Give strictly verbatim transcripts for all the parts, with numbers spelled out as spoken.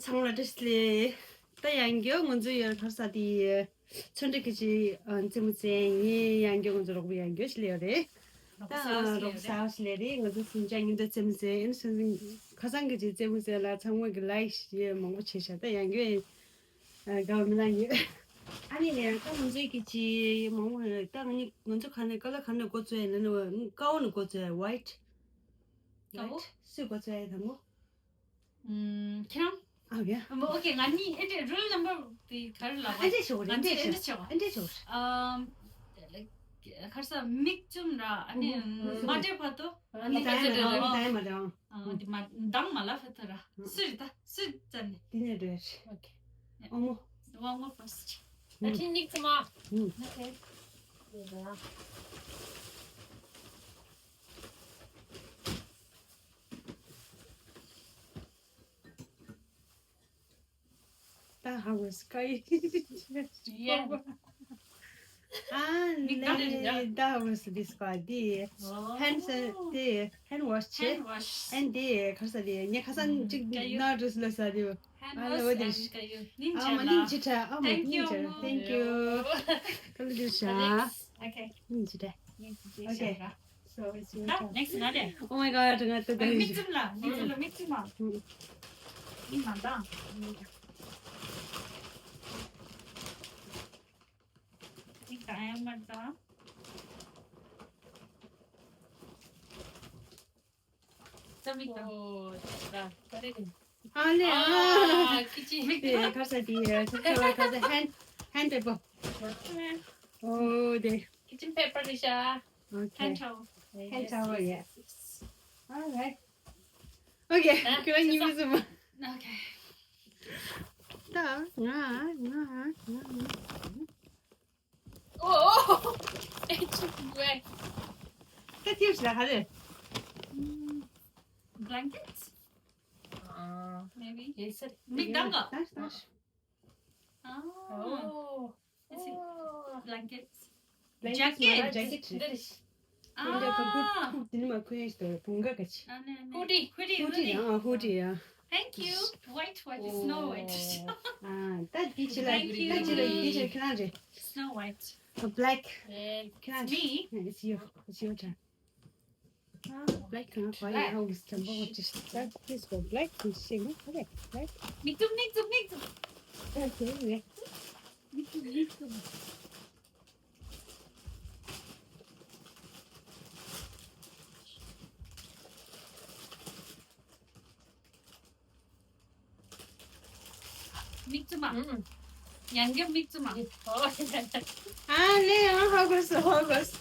ཚང་མ་ལ་བཀྲ་ཤིས་བདེ་ལེགས། ད་ཡང་བསྐྱར་ང་ཚོ་ཡོད་ཁར་ས་དེ་ཚོན་ཁྲ་གི་ཅི་རྩེད་མོ་རྩེ་ངས་ཡང་བསྐྱར་ང་ཚོ་རོགས་པ་ཡང་བསྐྱར་ཞིག་ལས་ཡོད་རེད། ད་རོགས་ས་ཞིག་ལས་རེད། ང་ཚོ་སུམ་ཅག་མཉམ་དུ་རྩེད་མོ་རྩེ་ཨེན་སུན་ཁ་སང་གི་ཅི་རྩེད་མོ་རྩེ་ལ་ཚང་མ་གི་ལའིག་ཞིག་མང་པོ་བྱས་ཤག་ད་ཡང་བསྐྱར་དགའ་བ་མི་ལ་ཡོད། ཨ་ནི་ནས་ད་ང་ཚོའི་གི་ཅི་མང་པོ་ད་ང་ནི་ང་ཚོ་ག་ནས་ཀ་ལ་ག་ནས་འགོ་བཙུགས་ཡ་ལ་ནི་ཀ་བོ་ནས་འགོ་བཙུགས་ཡ་ཝའིཊ། ཀ་བོ། ཝའིཊ་སུས་འགོ་བཙུགས་ཡ་དང་པོ། ཨུམ། ཁྱེད་རང་། ཨ་ཡ། མོ་ཨོ་ཁེ། ང་གཉིས་ཨེ་འདྲས་རུལ་ནམ་བར་དེ་ག་རེ་ལབ་པ། ཨེ་འདྲས་ཆོག་རེད། ཨེ་འདྲས་ཆོག་ཨེ་འདྲས་ཆོག་ཨེ་འདྲས་ཆོག་ཨམ། ཁར་ས་མིག་བཙུམ་ར་ཨ་ནི་མ་འདྲེས་བར་དུ། ཨ་ནི་ད་ཡ་མ་རེད། ད་ཡ་མ་རེད། ཨ་འདི་མ་འདང་མ་ལ་ཧྥ་ཐ་ར་སུ་རེད་ད་སུ་ཙ་ནི། དེ་ནས་རེད། ཨོ་ཁེ། ཨོ་མོ། ཝང་ཝང་ཕར་སི་ཊི། ཨ་ཁྱེད་མིག་བཙུམ་མ། ཨོ་ཁེ། That was great. Yeah. ཨ་ནི་that was this guy. དེ་ཧན་སན་དེ་ཧན་ཝོཤ་བྱས། ཨན་དེ་ཁ་ས་དེ་ངས་ཁ་སང་གཅིག་ན་རུས་ལ་ས་དེ། ཨ་ནི་འོ་དེ། ཨ་མ་ནིང་ཅི་ཁྲ། ཨ་མ་ནིང་ཅི་ཁྲ། Thank you. ཁ་ལ་དེ་ཤ། Okay. ནིང་ཅི་ཁྲ། Okay. So it's your turn. Next ང་རེད། Oh my god. ང་ཏུ་ག་མིག་བཙུམ་ལ། མིག་བཙུམ་ལ། མིག་བཙུམ་མ། མིག་མ་འདང་། མིག་ག་ཡང་མ་འདང་། ད་མིག་འདང་། ཨ་ལེ། ཨ། ཁི་ཆི། མིག་དེ་ཁ་ས་དེ་ཁ་ས་ཁ་ས་ཧན་ཧན་པེ་པོ། ཨོ་དེ། Kitchen paper རེད་ཤག Okay. Hand towel. Hand towel, yes. All right. Okay. ཁྱོད་གཉིས་མི་བཟོ་མ། Okay. ད་ང་ང་ང་། ཨོ་ཨོ། ཨེ་ཅི་ཝེ། ད་དེ་ཞིག་ལ་ཧ་ལེ། Blankets? Maybe. མིག་འདང་ག་ད་ད། Oh. Is it blankets? Jacket. Jacket. Ah. Hoodie. Hoodie. Hoodie. Thank you. White, white, snow white. Ah, that teacher like, teacher like, teacher can. Snow white. A black. Can. Me? It's your, it's your turn. Black, huh? Why you always tell me what to start? Please go black and sing. Okay, black. Me too, me too, me too. Okay, yeah. Me too, me too. མིག་བཙུམ་མ། ཡང་བསྐྱར་མིག་བཙུམ་མ། ཨ་ལེ། ཨ་ཧོ་གོ་སོ་ཧོ་གོ་སོ།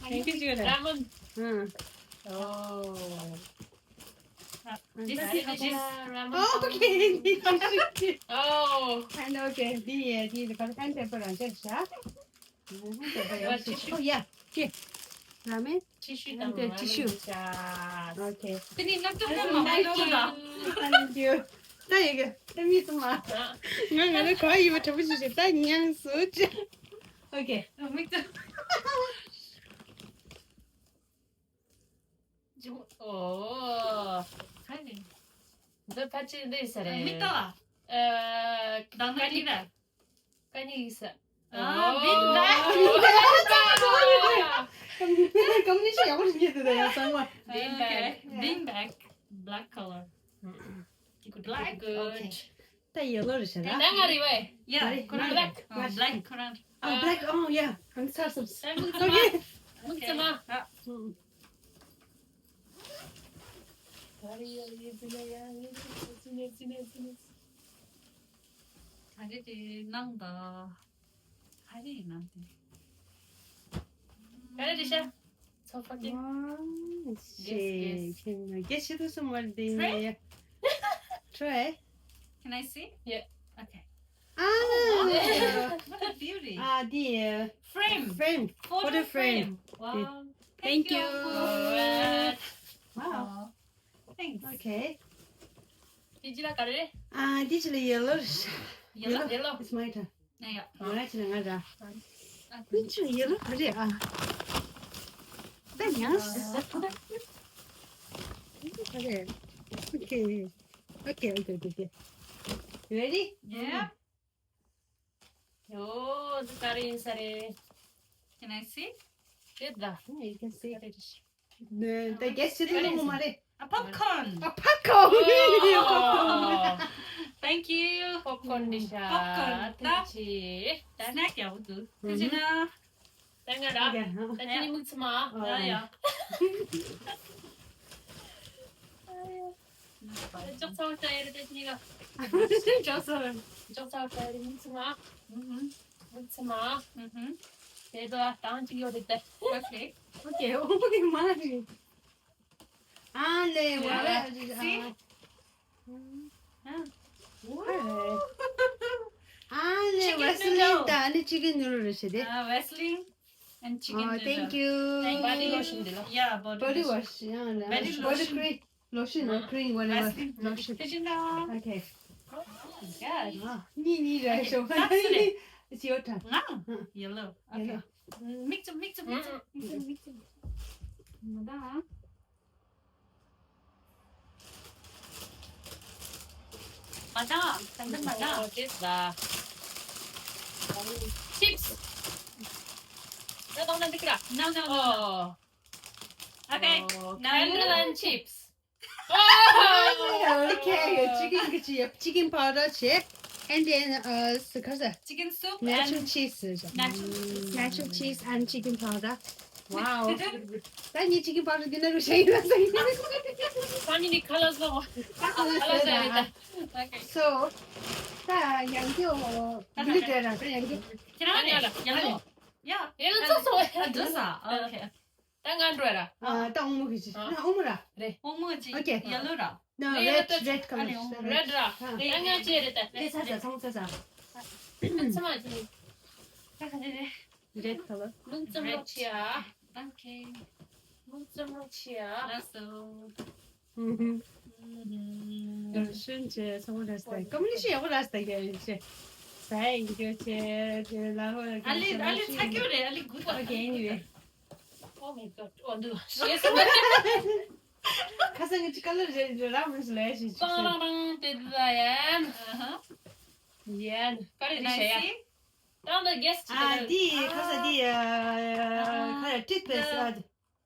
ཁྱེད་ཀྱི་ཅི་ཡོད་ལ། ར་མོན། ཨོ། This is this. Okay. Oh. And okay. The the the content paper on this. Oh yeah. Okay. Ramen. Tissue དང་། Tissue. Okay. དེ་ནི་ནག་ཏུ་ནི་མ་མ་ཡོང་ད། Thank you. ད་ཡི་གེ་ད་མི་ཚང་མ། ང་ང་ནི་ག་ཡི་བ་དྲག་པོ་ཞིག་ཞིག་ད་ཉང་སུ་ཅི། Okay. མིག་ཏུ། ཇུ། ཨོ། ཧ་ནི། འདི་ཕལ་ཆེར་འདི་ཟེར་རེད། མིག་ཏོ། ཨ། དང་ན་ཀ་ནི་ར། ཀ་ནི་ཟེར། ཨ། Bean bag. ཀམ་ནི་ཤི་ཡག་པོ་ཞིག་ཉེ་དུ་ད་ཡ་ཚང་མ། Bean bag. Bean bag. Black color. Good, black. Good. ད་ཡེ་ལོ་རེད་ཤག་ར། ད་ང་རེད་བས། Yeah, ཁོ་རང་རེད། ཨ། Black ཁོ་རང་རེད། ཨ། Black. Oh yeah. I'm so so. Okay. མིག་བཙུམ་མ། Okay. ད་རེད་དེ་ནང་ད། ཧ་རེ་ཡིན་ན་དེ། ཧ་རེ་རེ་ཤ། So fucking. Wow. Yes, yes. Guess you do some more thing. Try? Yeah. Try. Can I see? Yeah. Okay. Ah. Oh, wow. What a beauty. Ah, the uh, frame. Frame. Photo frame. Wow. Thank you. Wow. Thanks. Okay. དེ་ཅི་ལ་ག་རེ། ཨ། དེ་ཅི་ལ་ཡེ་ལོ་རེད། ཡེ་ལོ། ཡེ་ལོ། It's my turn. ཡ་ཡ། ང་ཅི་ལ་ང་ར། ཨ། ཁུ་ཆུ་ཡེ་ལོ་ག་རེ་ཨ། ད་ཉང་། ག་རེ། Okay. Okay, okay, okay, okay. Ready? Yeah. ཡོ། འདི་ག་རེ་ཡིན་ས་རེད། Can I see? དེ་ད། You can see. ག་རེ་རེད། The guest is no more. A popcorn. A popcorn. Thank you. Popcorn འདི་ཤ། Popcorn. ཐུགས་རྗེ་ཆེ། Snack ཡག་པོ་འདུག་ཐུགས་རྗེ་གནང་། ད་ང་ར། ད་ཁྱེད་ནི་མིག་ཚིམ་མ། ཡ་ཡ། ཅོག་ཚ་བ་ཡེ་རེད་ད་ཁྱེད་ནི་ག་ཅོག་ཚ་བ། ཅོག་ཚ་བ་ཡེ་རེད། མིག་ཚིམ་མ། ཨུ་ཧུམ། མིག་ཚིམ་མ། ཨུ་ཧུམ། དེ་ད་དང་ཅིག་ཡོད་རེད་ད། Okay. Okay, oh my god. ཨ་ལེ་ཝ། See? ཨ་ལེ་Vaseline དང་ཨ་ནི་chicken noodle རེད་ཤེས་ཏེ། Uh, Vaseline and chicken Oh, noodle. Thank you. Thank Body you. Lotion འདི་ལ། Yeah, body Body lotion. Wash. Yeah, Body body lotion. Cream. Lotion or cream, whatever. Vaseline. Lotion. Did you know? Okay. Yeah. ནི་ནི་ར་ཤོ། That's it. It's your turn. Nga? Yellow. Okay. Yellow. Mix up, mix up, mix up, mix up, mix up. Mada. Mada. Mada. ཨོ་དེ་ད། Chips. ད་དང་ན་འདི་ཀ་ར། No, no, no. ཨོ། Okay. ཨོ། Now you Candle and chips. Okay, chicken ཁ་ཅིག་chicken powder བྱས། And then uh, ཁ་ས། Chicken soup Natural and cheese བྱས། Natural cheese. Natural cheese and chicken powder. Wow. ད་ངས་chicken powder འདི་ན་རུ་ཤེས་ཡིན་ན་ཟེར་གྱི། ད་ནི་ནི་colors ལ་བ། ཁ་ལ་ཟེར་ད། Okay. So ད་ཡང་སྐྱོ་འདི་ལ་དྲན་ར་ད་ཡང་སྐྱོ། Can I? Yeah. Yellow. Yeah. ཡེ་ལོ་ཚོ་སོ། Ah, dosa. Okay. ད་ང་འགྲོ་ར། ཨ་ད་ཨོ་མོ་གི་ཅི་ན་ཨོ་མོ་ར། རེད། Okay. Yellow ར། No, ཡེ་red, ལོ་ད་red color. ཨ་ནི་ཨོ་མོ། Red ར། ད་ང་ཅི་རེད་ད། དེ་ཚ་ཚ་ཚོང་ཚ་ཚ། ཚ་མ་ཅི། Red color. མིག་ཙམ་རོགས་ཆེ་ཨ། Okay. མིག་ཙམ་རོགས་ཆེ་ཨ། That's so. ཤུན་ཆེ་ཚོང་ར་སྟེ། ཀམ་ལི་ཤི་ཡག་པོ་ར་སྟེ་ག་རེ་ཆེ། ས་ཡིན་རྒྱུ་ཆེ་དེ་ལ་ཧོ། ཨ་ལི་ཨ་ལི་ཚ་ཁྱོད་རེད། ཨ་ལི་གུ་པ། Okay, anyway. Oh my god. ཨོ་འདུ། ཁ་སང་གི་ཅི་ཀ་ལར་རེད་ར་མི་སུ་ལས་ཤི་ཅི། ཏང་རང་རང་དེ་ད་ཡན། Uh-huh. ཡན། ཀ་རེ་Can རེ་ཤ་ཡ། I see? ཏང་ད་guess ཅི་ཨ་ད། དེ་ཁ་ས་དེ་ཁ་toothpaste ཨ།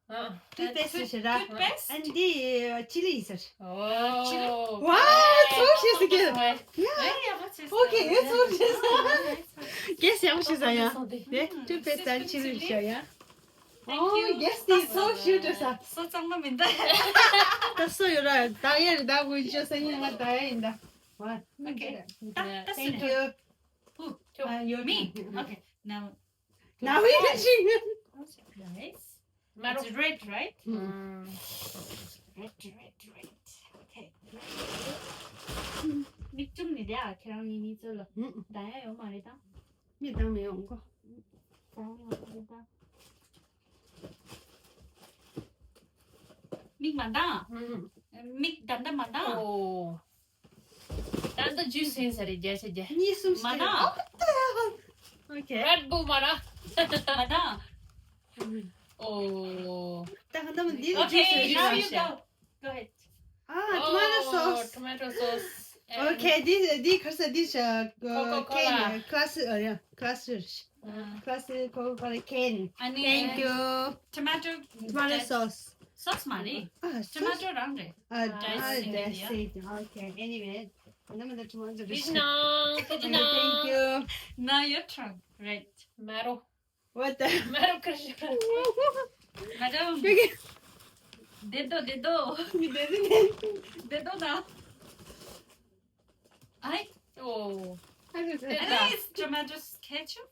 ཨ། Toothpaste ཞེས་ར། Toothpaste? And the chili is it? Oh. Wow, so she's good. Hey, yeah, what's this? Okay, it's so she's. Nice. Guess ཡག་པོ་ཞིག་བཟོ་ཡ། སོང་སྟེ། དེ་toothpaste and chili ཞོ་ཡ། Thank Oh, you. guess this so cute is that. So ཙང་མ་མི་འདུག་ད་སོ་ཡོད་ར་ད་ཡ་རེད་ད་གོ་ཅོ་ས་ཉིན་ང་ད་ཡ་ཡིན་ད། One. Okay. ད་ད་སུ་Thank རེད། you. Who? Uh, your Me. turn. Okay. Now. Now we can sing. Nice. မ་རོ། It's red, right? ཨུམ། Red, red, red. Okay. མིག་བཙུམ་ནས་བསྡད་ཨ། ཁྱེད་རང་གཉིས་གཉིས་ཚོ་ལ། ད་ཡ་ཡོད་མ་རེད་ད། མི་དང་མི་ཡོང་གོ། ད་ཡ་ཡོད་མ་རེད་ད། མིག་མ་འདང་། མིག་ད་ད་མ་འདང་། ཨོ། ད་ལྟ་ཇུས་ཡིན་ས་རེད་རྒྱ་ཆ་རྒྱ། གཉིས་གསུམ་ཞིག་མ་འདང་། Okay. Red Bull མ་ར། མ་འདང་། ཨོ། ད་ག་ད་མ་འདི་ལ་Okay, juice now ཞིག you go. Go ahead. Ah, tomato sauce. Tomato sauce. Okay, this this ཁ་ས་this uh, Coca-Cola. Can, uh, class uh, yeah, class uh, Uh, class uh, Coca-Cola can. I need Thank you. Tomato. Tomato sauce. Sauce མ་རེད། Ah, sauce. Tomato རང་རེད། Uh, Diced ah, in that's India. It. Okay. Anyway, another tomato. Krishna, Okay, Krishna. Thank you. Now your turn. Right. Maro. What the? Maro Krishna. Madam. Okay. Dedo, dedo. You did it. Dedo now. I Oh. I just Yeah. I think it's tomato ketchup.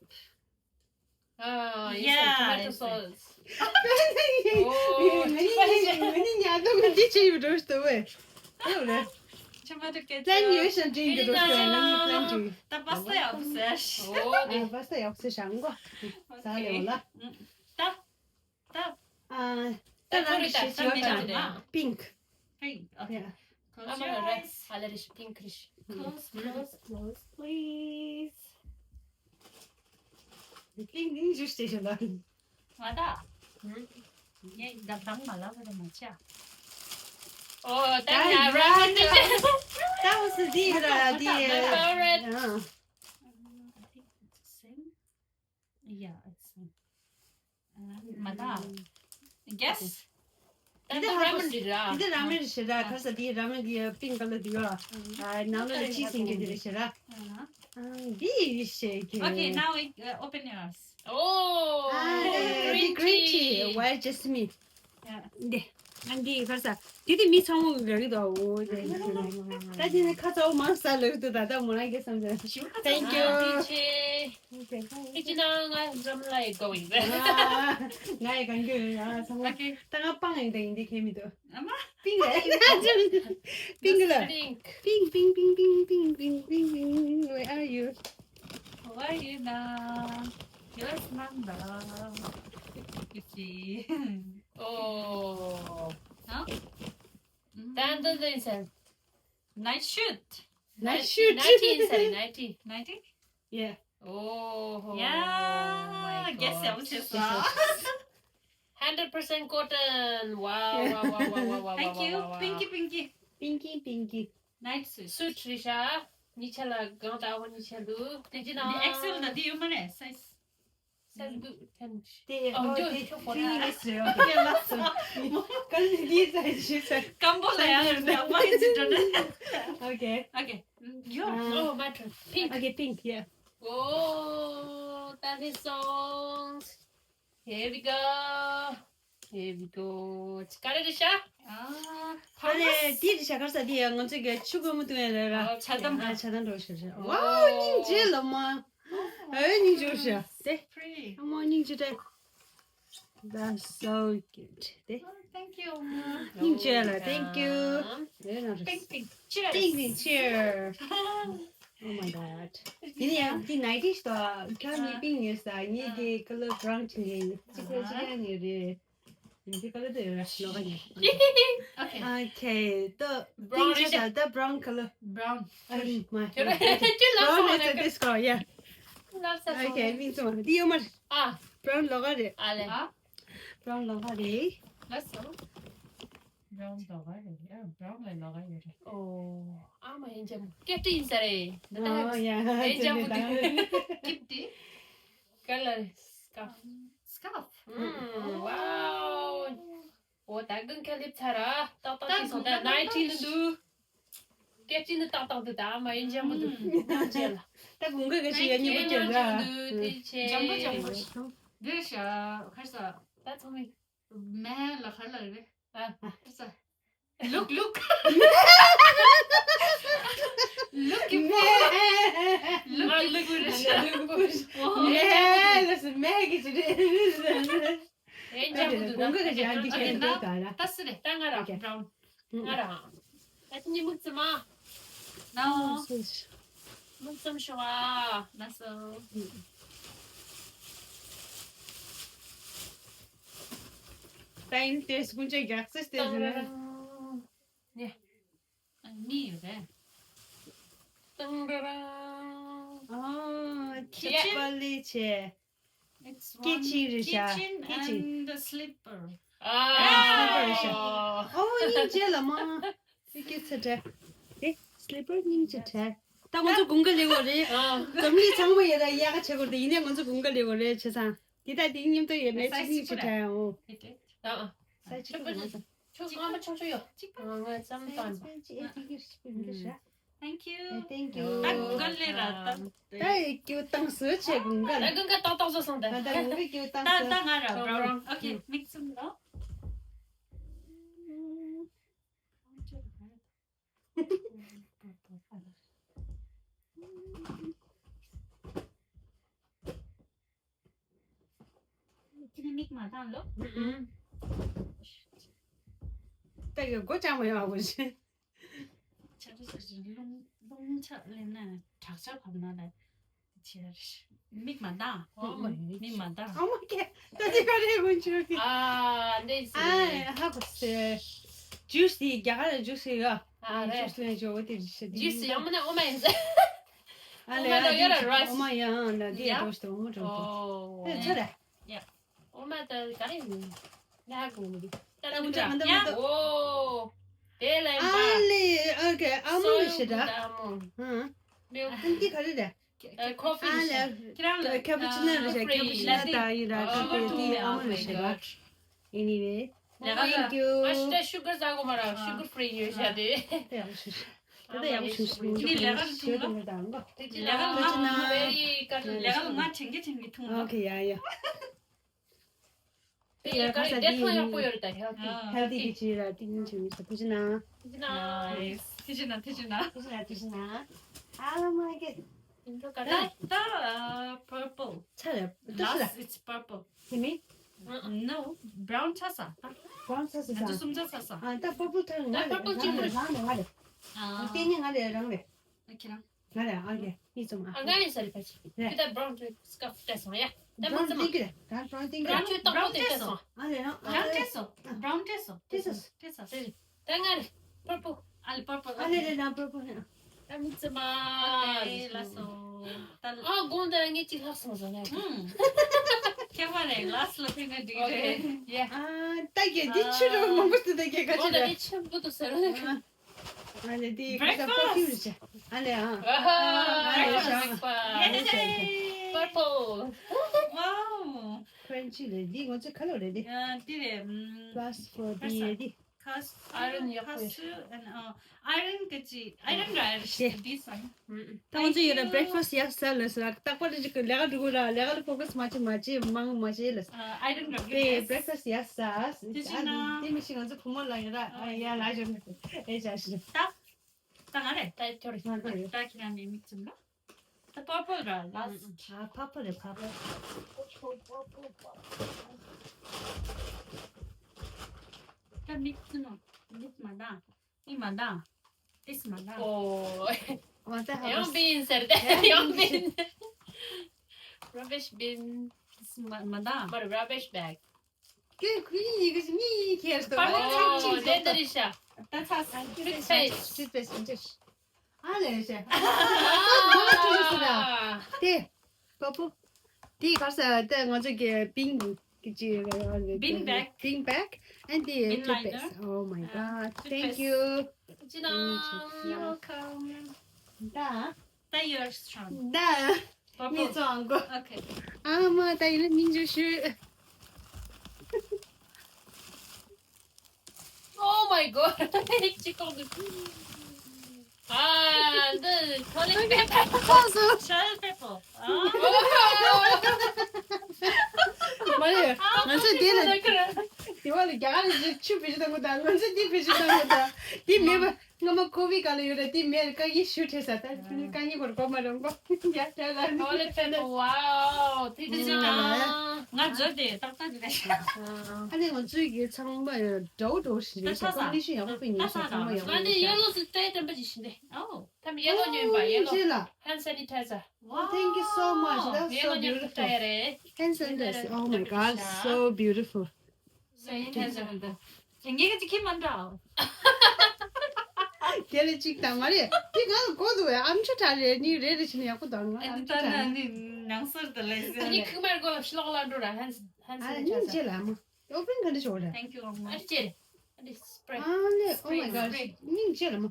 Ah, Yeah, tomato it's sauce. Oh, many, many, many. Tomato ketchup. Tomato ketchup. Then you should drink it. Plenty. ད་པཱ་སྟ་ཡག་པོ་ཟེར། Oh, Ah, pasta ཡག་པོ་ཟ་ཤང་གོ། ཟ་ལེ་བ་ལ། ད་ད། Ah, ད་ད་རང་ད་ཤེས་ད་ཡོད་མེད་ད། ད། Pink. Pink. Okay. Yeah. Close I'm your gonna eyes. Irish, pink Irish. Close, close, close, please. Pink, pink juice station ལ། མ་ད། ངས་ད་དང་མ་ལབ་པ་མ་བྱ། Oh, That, that, that, that was འདི་ར་འདི། My favorite. ཨ། Yeah, it's same. མ་ད། Guess. འདི་ར་མེན་རེད་ར། འདི་ར་མེན་རེད་ཤི་ར། ཁ་ས་འདི་ར་མེན་གི་pink colour འདི་ཡོད། ཨ་ནང་ལ་ཅི་ཟིན་གི་འདི་རེད་ཤི་ར། ཨ་འདི་ཡི་ཤེ་གི། Okay, now we, uh, open yours. Oh, ཨ་འདི་green tea. Wild jasmine. Yeah. འདི་ཨ་འདི་ཁ་ས་འདི་དེ་མི་ཚང་མ་གི་རེད་དོ། འོ་འདི་ད་འདི་ནི་ཁ་ཚ་བོ་མང་ས་ལོས་དུ་ད་ད་མོ་རང་གི་བསམ་ཚེ། Thank you. ཨེ་ཅི་ན་ང་འཛམ་ལ་ཡི་གོ་ཡིན། ང་ཡི་གང་གི་ཡོད་ཡ་ཚང་མ། Okay. ད་ང་སྤང་ཡིན་ད་ཡིན་འདི་ཁེ་མི་འདུག་ཨ་མ། pink རེད། pink ལ། Pink. pink pink pink pink pink pink pink pink. Where are you? Where you now? Your number. You see. Oh. Huh? Then the thing said, night shoot. Night shoot. Nighty inside, nighty. Nighty? Yeah. Oh. Yeah. My Guess God. What you saw. Hundred percent cotton. Wow, wow, wow, wow, wow, wow. Thank wow, you. Wow, wow. Pinky, pinky. Pinky pinky. Night suit. Suit རེད་ཤག་གཉིས་ཆ་ལ་གང་ལྟ་བ་གཉིས་ཆ་འདུག་དེ་ཅི་ན། The X L ད་དེ་ཡོད་མ་རེད། Size. Size འདུག་ཐན། དེ་ཨོ་ཨོ་འདུག་དེ་ཐུག་twenty minutes རེད། ཨོ་ཁེ་ལགས་སོ། ག་ལ་འདི་ཚ་ཞིག་ས། སྐམ་པོ་ལ་ཡང་ཡོད་ན་མ་ཡིན་ཅི་འགྲོ་ན། Okay. Okay. Yo. Uh, Oh, my turn. Pink. Okay, pink, yeah. Oh, that is songs. Here we go. Here we go. ཅི་ག་རེ་རེད་ཤག Ah. ཨ་ལེ་དེ་རེད་ཤག་ག་རེ་ཟ་དེ་ཡ་ང་ཚོ་གི་ཆུ་ཁོལ་མོ་བཏུང་ཡ་རེད་ར། ཨོ་ཆ་དམ་ཨ་ཆ་དམ་འགྲོ་ཤག་ཤག་ཨོ། Wow, སྙིང་རྗེ་ལ་མ། ཨེ་སྙིང་རྗེ་ཤག་དེ། Pretty. ཨ་མ་སྙིང་རྗེ་དྲག That's so cute. དེ། Oh, thank you. སྙིང་རྗེ་ལ་thank you. ཨེ་ན་རེད། Pink, pink. Cheers. Pink, pink, cheers. Oh my god. ཡིན་ཡང་འདི་nighty ཞིག་དང་ཁ་མི་pink ཡོད་ས་ངེད་ཀྱི་colour brown ཅིག་ཡིན་གཅིག་པ་གཅིག་ཡང་ཡོད་རེད། འདི་colour དེ་ཡོད་ར་ལོག་ག་ཡིན། Okay. Okay, the Brown pink རེད། ཤ་ད་brown colour. Brown. ཨ་མ། ཁྱོད་ལ་ཁྱོད་ལ་Brown ཁོང་is this color, yeah. ལབ་ས་སོང་། Okay, མིང་ཚང་མ་འདི་ཡོད་མ་རེད། ཨ། Brown ལོག་ག་རེད། ཨ་ལེ། Ah, Brown ལོག་ག་རེད། that's all. Brown ལོག་ག་རེད། Yeah, brown ལ་ལོག་ག་ཡོད་རེད། ཨོ། ཨ་མ་ཡིན་ཅམ་སྐད་ཏི་ཡིན་ས་རེད། ད་Oh, yeah. ཨེ་ཅམ་བུ་དུ། Keep the ག་ལ་སྐབས། scarf. ཨུམ། Wow. ཨོ་ད་གང་ག་ལེབ་ཚ་ར། ཏག་ཏག་ཅིག་སོང་། ད་nighty ནི་འདུག་སྐད་ཅིག་ནི་ཏག་ཏག་འདུག་ད་ཨ་མ་ཡིན་ཅམ་བུ་དུ། ད་ཅེ་ལ། ད་དགུན་ཁ་ག་ཞིག་ཡ་སྙིང་པོ་སྐྱོ་ར། དེ་ཆེ། ཇམ་པོ་ཇམ་པོ་ཞིག་འདུག་འདིར་ཤ་ཁར་ས། ད་ཚང་མི། མེ་ལ་ཁར་ལ་རེད། ཨ། ཁར་ས། Look, look. Look, look. Look, look. ལུག་པུར། ལུག་པུར། ཨོ། མེ་ལ་སུ་མེ་གི་ཅི་རེད། ཡིན་ཅམ་བུ་དུ་ད། དགུན་ཁ་ག་ཞིག་ཡ་འདི་ཁྱེར་འདུག་ག་ལ། ད་སི་རེད། ད་ང་ར། Okay. Brown. ང་ར། ད་ཅི་ནི་མུག་ཙམ་མ། No. མུག་ཙམ་ཤོ་ཨ། That's all. ད་ཡིན་དེ་སུ་ཀུན་ཅེ་རྒྱག་སྲིད་དེ་ཟེར་ན། ཨ་མི་ཡོད་རེད། ཏང་ར་རང་། ཨ་ཁྱི་པ་ལི་ཆེ། It's Kitchen one རེད་ཤག kitchen Kitchen. And the slipper. ཨ། ཨོ་སྙིང་རྗེ་ལ་མ། ཨི་ཀི་ཚེ་དྲ། ཨེ་slipper སྙིང་རྗེ་དྲ། ད་ང་ཚོ་དགུན་ཁ་ལེགས་པོ་རེད། ཨ། འཛམ་གླིང་ཚང་མ་ཡོད་ད་ཡག་ག་བྱེད་དགོས་རེད། ཡིན་ནའི་ང་ཚོ་དགུན་ཁ་ལེགས་པོ་རེད་བྱས་ཙང་། འདི་ད་འདི་མཉམ་དུ་ཡོད་མེད་ཅིག་སྙིང་རྗེ་དྲ་ཡང་འོ། Hit it. ཨ། ས་ཅིག་ག་མ་ས། ཁྱོད་ཁ་མ་ཆུང་ཆུང་ཡོད། གཅིག་པ། ང་ང་ཙམ་དང་། ས་ཅིག་ཨེ་ཏི་གི་རིགས་པ་འདི་ར། Thank you. Thank you. ད་དགུན་ཁ་ལེགས་ར་ད། ད་ཡི་ཀྱུ་བཏང་སོ་ཆེ་དགུན་ཁ་ད་ལ། དགུན་ཁ་ཏག་ཏག་བཟོ་སོང་ད། ད་ད་དགུན་ཁ་ཀྱུ་བཏང་ད་སོ། ད་ང་ར་brown. Brown. Okay, mix them now. ཁྱེད་མིག་མ་བཏང་ལོ། ད་ཀྱུ་སྒོ་ཅག་མ་ཡོང་བ་ཞིག་ཆ་ཆ་ཆ་རླུང་རླུང་ཆ་ལེན་ན་དྲག་ཆ་བབས་ན་ལ་ཆེ་ར་མིག་མ་བཏང་། མིག་མ་བཏང་། ཨ་མ་ཀེ་ད་དེ་ག་རེ་མུན་ཆུ་གི། ཨ་འདྲེ་ཟེར། ཨ་ཧ་གོ་སེ། ཇུས་དེ་རྒྱ་གར་ལ་ཇུས་ཡོད། ཨ་རེད། ཇུས་ལེན་ཇོ་བོ་དེ་རེད་ཤག་དེ། ཇུས་ཡང་མིན་ན་ཨོ་མ་ཡིན་ཟེར། ཨ་ཨོ་ལེ། མ་ལ་ཡོད་ར་ར། ཨོ་མ་ཡང་ལ་དེ་ཡ་འགྲོ་ཤི་ཏོ་ཨོ་མ་འགྲོ་ཏོ། ཨོ། ཨེ་ཆོ་ར། ཨོ་མ་ད་ག་རེ་ཡིན། ཡ་གོ་མི་འདུག་ད་ད་ལ་མུ་ཅག་ག་འདི་མ་ཏོ། ཨོ། དེ་ལ་ཨ་ལེ། ཨོ་ཁེ། ཨ་མོ་ལ་ཤི་ད། ཨ་མོ། ཧ། མིལ་ཁི། ཨ་འདི་ག་རེ་རེད། ཨ་ཁོ་ཕི། ཨ་ལེ། ཁྱེད་རང་ལ་ཁ་པུ་ཅི་ནོ་རེད་ཤག་ཁ་པུ་ཅི་ནོ་ད་ཡིན་ར། ཨ་ཁ་པུ་ཅི་ནོ་ཨ་མོ་རེད་ཤག Anyway, thank you. ང་ཤི་ད་ཤུ་གར་ཟ་གོ་མ་ར། ཤུ་གར་ཕི་རི་ཡོད་ཤག་དེ། ད་ཡག་པོ་ཞིག་ད་ཡག་པོ་ཞིག་ཞིག་ངས་ལས་ཀ་ལ་ཐུག་ན། ལས་ཀ་ལ་ང་ཁ་པུ་ཅི་ནོ། ལས་ཀ་ལ་ང་དྲན་གི་དྲན་གི་ཐུག་ན། ཨོ་ཁེ། ཡ་ཡ། དེ་ཡ་ཁ་ས་དེ་ཡིན། ཧེལ་ཐི་གི་ཅི་ར་ཏིང་ཅི་མི་ས་ཕུ་ཅི་ན། ཐི་ཅི་ན། ཐི་ཅི་ན། ཐི་ཅི་ན། ཨ་མ་གེ། ད་ད་purple། ཚ་རེད། ཏུ་ཤི་ལ། Last it's purple. ཧི་མི། No, brown ཆ་ས། brown ཆ་ས། ང་ཚོ་སུམ་ཆ་ས་ས། ཨ་ད་purple ཐོན། ང་རེད། ང་རེད། ང་རེད། ང་རེད། ཨ་དེ་ནི་ང་རེད། རང་རེད། ཁྱེད་རང་། ང་ལ་ཨ་ཡེ་མིག་བཙུམ་ཨ། ཨ་ང་ཡིན་ས་རེད་ཕ་ཆི། རེད། ཁྱོད་ད་brown dress scarf སྤྲད་སོང་ཡ། ད་མིག་བཙུམ་ཨ། brown ཏིང་གི་རེད། ད་brown ཏིང་གི་རེད། ཁྱོད་ཏོག་པོ་དེ་སྤྲད་སོང་། ཨ་ལེ་རང་ཨ་brown ལེ། སྤྲད་སོང་། brown སྤྲད་སོང་། སྤྲད་སོང་། སྤྲད་སོང་། ད་ང་རེད། purple། ཨ་ལེ་purple། ཨ་ལེ་ལེ་ན་purple ཧེ། ད་མིག་བཙུམ་ཨ། ཨོ་ཁེ་ལགས་སོ། ད་ཨ་དགོང་དག་ངས་གཅིག་ལྷག་སོང་ཟེར་ན། ཧུམ། ཁྱད་པར་རེད། last ལ་ཕེབས་ན་འགྲིག་གི་རེད། ཡ། ཨ་ད་གེ་འདི་ཕྱི་རུ་མང་པོ་ཞིག་ད་གེ་ག་ཅི་རེད། དགོང་དག་འདི་ཆེན་པོ་འདུག་ཟེར་ན། ཨ་ལེ་འདི་ཁ་ས་perfume རེད་ཤག་ཨ་ལེ་ཨ། ཨ་ལེ་ཤག breakfast. Yay! Purple. Wow. Crunchy རེད། འདི་ང་ཚོའི་ཁ་ལོ་རེད་འདི། ཡ་འདི་རེད། ཨམ། Plus for the འདི། ཁ་ས་ཨ་རན་ཡག་པོ་ཡོད། ཁ་ས་ཨན་ཨ་ཨ་རན་ག་ཅི་ཨ་རན་ར་རེད་ཤག་འདི་སང་། ད་ང་ཚོ་ཡོད་ན་breakfast ཡག་ས་ལ་ས་ཏག་པ་རེ་ཅིག་ལས་ཀ་འགྲོ་གི་ར། ལས་ཀ་ལ་focus མ་བྱེད་མ་བྱེད་མང་མ་བྱེད་ལ། ཨ་ཨ་རན་ར་དེ་breakfast ཡག་ས། དེ་ཅི་ན། དེ་མི་ཤེས། ང་ཚོ་བུ་མོ་ལ་ཡོད་ར། ཨ་ཡ་ལ་ཞོན་ཨེ་ཅག་ཞིག་ད་ད་ང་རེད། ད་ཁྱོད་རེད། ང་རེད། ད་ཁྱེད་རང་ནས་མིག་བཙུམ་ལ། ད་purple ར་last། ཨ་purple རེད། purple། ད་མིག་བཙུམ་ལ། མིག་མ་ད། ཨི་མ་ད། ཏིས་མ་ད། ཨོ། ཡང་བིན་ཟེར་ཏེ་ཡང་བིན། rubbish bin། ཏིས་མ་མ་ད། མར་rubbish bag། ཁྱོད་ཁོ་གཉིས་ཡི་གེ་གཉིས་ཁྱེར་སོང་། ཨོ་དེ་འདྲ་རེད་ཤག་ད་ཚ་ས། toothpaste། toothpaste། ཨ་ལས་ཤག་ཨ་ལས་ཤག་དེ། པ་པོ། དེ་ག་ས་ད་ང་ཚོ་གི་bin གི་ཅི། bin bag། bin bag and the bin toothpaste liner. Oh my god, thank you. ཅི་ན། You're welcome. ད་ད་yours turn. ད་ངས་ཚོང་གོ། Okay. ཨ་མ་ད་ཡིན་ན་སྙིང་རྗེ་ཞུ། Oh my god. ཅི་གོ་གི། ཨ་འདི་toilet paper། toilet paper། མ་རེད། ང་ཚོས་དེ་ལ་དེ་བ་ལ་རྒྱ་གར་རེད། ཆུ་བེད་སྤྱོད་གཏོང་གི་དང་། ང་ཚོས་དེ་བེད་སྤྱོད་གཏོང་གི་དང་། དེ་མེད་པ་སྔ་མ་ཀོ་བི་ག་ལ་ཡོད་རེད། དེ་མེད་རེད། དཀའ་ངལ་ཞུ་བྲེལ་ས། ད་དཀའ་ངལ་གོ་ར་གོ་མ་རང་གོ་ཡ་ད་ལ་toilet paper། Wow. དེ་དེ་ཅི་ན། ང་བཟོས་ཏེ་ཏག་ཏག་དེ་ལ། ཨ་ནི་ང་ཚོའི་གི་ཚང་མ་འདྲ་བོ་འདྲ་བོ་ཞིག་རེད་ཤག་ད་ས་ཀོན་ཌི་ཤན་ཡག་པོ་ཕུད་མཁན་ཡོད་ཤག་ཚང་མ་ཡག་པོ་ང་ནི་ཡེ་ལོ་སི་སྤྲད་དྲན་པ་ཅིག་བྱིན་ཏེ། ཨོ། ད་ཡེ་ལོ་ཉོས་པ། ཡེ་ལོ། ཅི་ལ། hand sanitizer། Wow, thank you so much. That's so beautiful. Hand sanitizer. Oh my god, so beautiful. Sanitizer འདི། ངས་གཅིག་ཁྱེར་མ་འདྲ། དེ་ལ་གཅིག་དང་མ་རེད། དེ་ང་ལ་གོ་འདུག་བས། ཨམ་ཅོག་དྲ་རེད། ནི་རེད་རེད་བྱས་ནས་ཡག་པོ་འདུག་ང་ཨ་ནི་ད་ན་ནི་ནང་སོར་དུ་ལས་ཟེར། ཨ་ནི་ཁུག་མར་གོ་ལ་ཤི་ལོག་ལ་འགྲོ་ར། hand hand sanitizer། ཨ་ནི་ཅི་ལ་མ། Open ག་འདྲ་ཞོག་རེད། Thank you very much. ཨ་ཅེ། ཨ་ཅེ་spray། ཨ་ལེ། Oh my god. སྙིང་རྗེ་ལ་མ།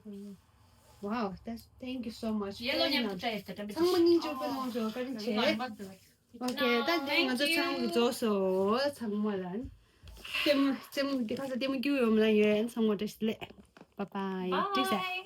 Wow, that's, thank you so much. ཡེ་ལོ་མཉམ་དུ་སྤྲད་ཡོད་ད་དྲན་པ་ཚང་མ་སྙིང་རྗེ་པོ་གནང་ཞོག་བཀའ་དྲིན་ཆེ། ཨོ་མ་དུ། Okay, ད་དེ་ང་ཚོ་ཚང་མ་རྫོགས་སོང་། ཚང་མ་ལ་ལྟད་མོ་ལྟད་མོ་འདི་ག་ས་ལྟད་མོ་རྒྱུ་ཡོད་མ་ལ་ཡོད། ཚང་མ་བཀྲ་ཤིས་བདེ་ལེགས། Bye bye. Bye.